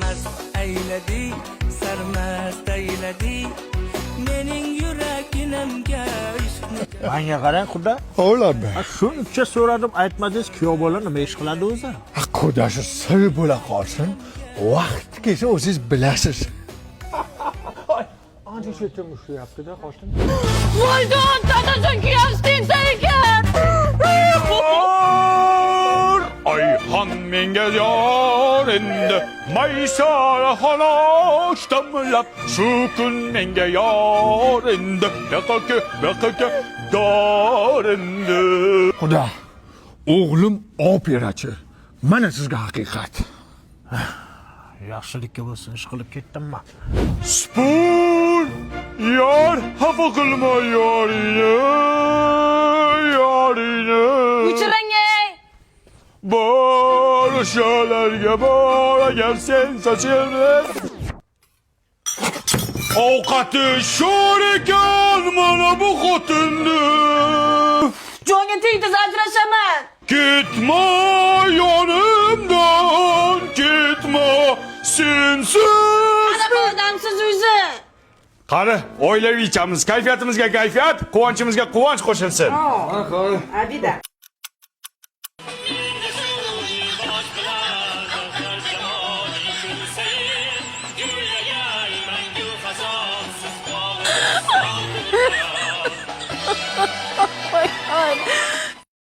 Mast aylading, sarmast aylading mening yuraginamga ishqni. Manga qarang, quda. O'ylabmi? Shuncha so'radim, aytmadingiz, kuyov bola nima ish qiladi o'zi? Qudasi sir bo'la qolsin. Vaqt kelsa o'zingiz bilasiz. Ancha chetdan ushlayapti-da xotin. Voyjon, dadajon, kuyovsi tentak ekan. Ayhan menga yor endi, Maysara xalosh damlab, shu kun menga yor endi, yoqaki yoqaki dor endi. Xudo, o'g'lim operachi. Mana sizga haqiqat. Yaxshilikka bo'lsin, ish qilib ketdimmi? Spor yor, xafa qilma yorini, yorini. O'chiring ey. Bor o'shalarga bor, agar sen sochilmas. Ovqati sho'r ekan mana bu xotinni. Jonga tegdi, ajrashaman. Ketma yonimdan, ketma sensiz. Qanaqa odamsiz o'zi? Qani, oilaviy ichamiz, kayfiyatimizga kayfiyat, quvonchimizga quvonch qo'shilsin. Abida.